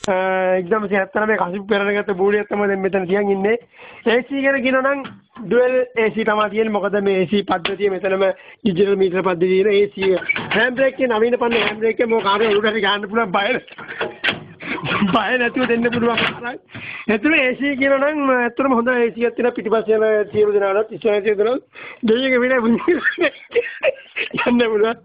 1979 කසිප් පෙරණගත බූලියක් තමයි දැන් මෙතන තියන් ඉන්නේ. AC ගැන කියනවා නම් ඩුවල් AC තමයි තියෙන්නේ. මොකද මේ AC පද්ධතිය මෙතනම ඩිජිටල් මීටර පද්ධතිය තියෙන AC hand break එකේ නවීන පන්න හෑන්ඩ් බ්‍රේක් එක මොක කාරේ ඔලුවට හරි ගහන්න පුළුවන් බය නැතුව දෙන්න පුළුවන් පාරක්. ඇත්තටම AC කියනවා නම් ඇත්තටම හොඳ AC එකක් තියෙනවා. පිටිපස්සේ යන සියලු දෙනාටත් ඉස්සරහ සියලු දෙනාට දෙයියක වින යන්න පුළුවන්.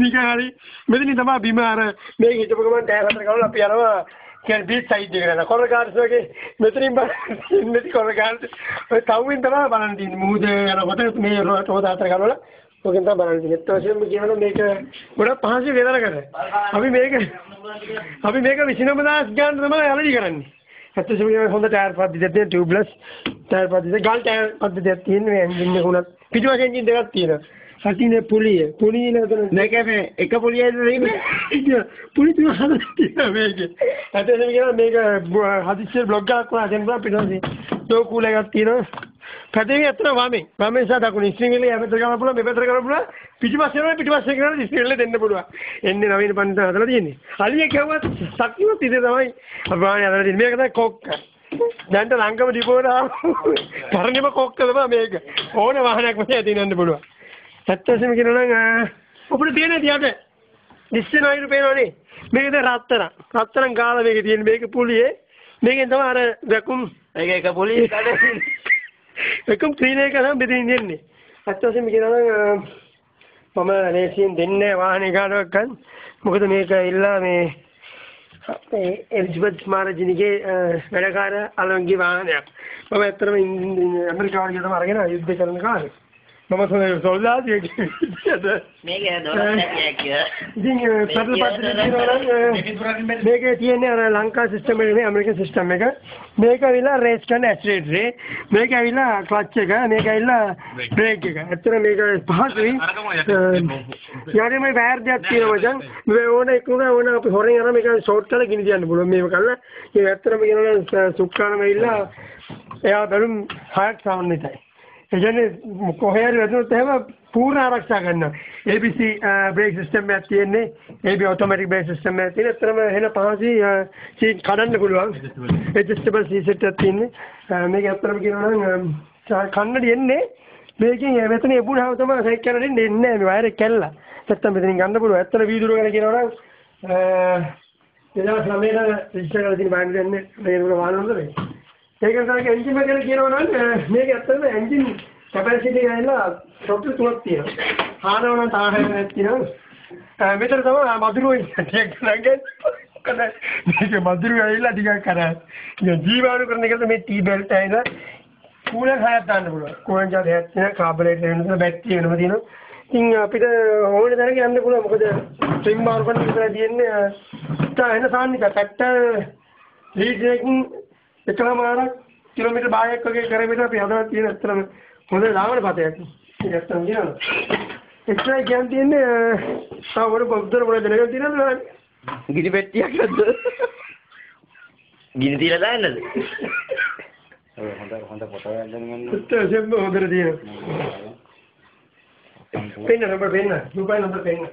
නිකන් හරි මෙතනින් තමයි බිම අර මේක හිටපු ගමන් ටයර් හතර ගාවල අපි යනවා කියන්නේ බීච් සයිඩ් එකට යනවා. කොර ගාර්ඩ්ස් වගේ මෙතනින් බලන්න ඉන්නේ කොර ගාර්ඩ්ස්. ඔය තව්වෙන් තමයි බලන්න තියෙන්නේ. මුහුද යනකොට මේ රෝද හතර ගාවල ඔකෙන් තමයි බලන්න තියෙන්නේ. ඒත් වශයෙන්ම කියනවා මේක ගොඩක් පහසුයි ගෙදරකට. අපි මේක 29,000 ගානට තමයි අලෙවි කරන්නේ. ඇත්තටම කියනවා හොඳ ටයර් පද්ධතියක් තියෙන ටියුබ්ලස් ටයර් පද්ධතිය ගල් ටයර් පද්ධතියක් තියෙන මේ එන්ජින් එක උනත් පිටිපස්සේ එන්ජින් දෙකක් තියෙනවා. සතිනේ පුලිය පුලිය නේද මේක මේ එක පුලියයිද තියෙන්නේ? පුලි තුන හදලා තියෙනවා මේකේ. ඇත්තටම කියනවා මේක හදිස්සියේ බ්ලොග් එකක් වුණා දැන් බලන්න පිටිපස්සේ ඩෝ කූලර් එකක් තියෙනවා. පැත්තෙන් ඇත්තට වමෙන් සහ දකුණ ස්ටීරින් වීල් එක එහා පැත්තට ගන්න පුළුවන් මේ පැත්තට ගන්න පුළුවන් පිටිපස්සේ යනවා පිටිපස්සේ කරලා ස්ටීරින් වීල් දෙන්න පුළුවන්. එන්නේ නවීන පන්ති හදලා තියෙන්නේ. අලිය කියවත් ශක්තිමත් ඉතින් තමයි අපි වාහනේ හදලා තියෙන්නේ. මේක තමයි කොක්ක. දැන්ට ලංකම ඩිපෝ වල පරණිම කොක්ක තමයි මේක. ඕන වාහනයක් වශයෙන් ඇදින් යන්න පුළුවන්. ඇත්තටම කියනවා නම් අපිට තියෙන තියට දිස්සෙන අයුරු පේනවනේ. මේක දැන් රත්තරන්. රත්තරන් ගාලා මේක තියෙන මේක පුලියේ. මේකෙන් තමයි අර වැකුම් ඒක එක පුලියේ කඩේ වැකුම් ක්ලීනර් එක නම් මෙතනින් දෙන්නේ. ඇත්ත වශයෙන්ම කියනවා නම් මම ලේසියෙන් දෙන්නේ නැහැ වාහනේ කාටවත්. මොකද මේක ඉල්ලා මේ අපේ එලිසබෙත් මහරජිනිගේ වැඩකාර අලංගි වාහනයක්. මම ඇත්තටම ඇමරිකාවට ගිහලා තමයි අරගෙන යුද්ධ කරන කාලේ. මම සොල්දාතියෙක් විදියට. මේක දොරක් කියලා. ඉතින් පෙට්‍රල් පද්ධතිය කියනවා නම් මේකේ තියෙන්නේ අර ලංකා සිස්ටම් එක නෙමෙයි ඇමරිකන් සිස්ටම් එක. මේක ඇවිල්ලා රේස් කරන ඇක්සිලරේටර් එක. මේක ඇවිල්ලා ක්ලච් එක. මේක ඇවිල්ලා බ්‍රේක් එක. ඇත්තට මේක පහසුයි. යන්නේ මේ වයර් දෙකක් තියෙනවා මචං. මේ ඕන එක උනා ඕන අපි හොරෙන් අරන් මේක ෂෝට් කරලා ගිනි තියන්න පුළුවන් මේව කරලා. ඒ ඇත්තටම කියනවා නම් සුක්කානම ඇවිල්ලා එයා බැලුම් 6ක් සමන්විතයි. ඒ කියන්නේ කොහේ හරි වැදුනොත් එහෙම පූර්ණ ආරක්ෂා කරනවා. ABC break system එකක් තියෙන්නේ. AB automatic break system එකක් තියෙන. ඇත්තටම එහෙන පහසුයි සීට් කඩන්න පුළුවන්. ඇඩ්ජස්ටබල් සීට් සෙට් එකක් තියෙන්නේ. මේක ඇත්තටම කියනවා නම් කන්නඩි එන්නේ මේකෙන් මෙතන එබුණාම තමයි සයික් කරලා එන්නේ නැහැ මේ වයර් එක කැල්ලා. නැත්තම් මෙතනින් ගන්න පුළුවන්. ඇත්තට වීදුරුව ගැන කියනවා නම් 2009 රෙජිස්ටර් කරලා තියෙන බාණ්ඩ දෙන්නේ මේ වාහන වලද මේ. ඒක තමයි එන්ජින් එක ගැන කියනවා නම් මේක ඇත්තටම එන්ජින් කැපැසිටි එක ඇවිල්ලා ටොටල් තුනක් තියෙනවා. හානව නම් තව හයක් තියෙනවා. මෙතන තමයි මදුරුවෝ ඉන්නේ ටිකක් ගණන් ගන්න. මේක මදුරුවෝ ඇවිල්ලා ටිකක් අර ජීවාණු කරන එකට මේ ටී බෙල්ට් ඇවිල්ලා කූලර් හයක් දාන්න පුළුවන්. කූලර් ජාති හයක් තියෙනවා, කාබරේටර් වෙනම බැටරි වෙනම තියෙනවා. ඉතින් අපිට ඕන තැනක යන්න පුළුවන්. මොකද ට්‍රිම් මාරු කරන විතරයි තියෙන්නේ. එන සාන්නික ට්‍රැක්ටර් ලීටර් එකකින් එකමාරක් කිලෝමීටර් භාගයක් වගේ කරමිට අපි හදලා තියෙන ඇත්තටම හොඳ ලාවන පතයක්. ඒක ඇත්තටම කියනවා. එච්චරයි කියන්න තියෙන්නේ. තව වල බොද්දර මොනවද දැනගන්න තියෙනවද? ගිනි පෙට්ටියක් නැද්ද? ගිනි තියලා දාන්නද? ඔය හොඳ හොඳ ෆොටෝ එකක් ගන්න. ඇත්තටම හොඳට තියෙනවා. පෙන්න නම්බර් පෙන්න. රූපයි නම්බර් පෙන්න.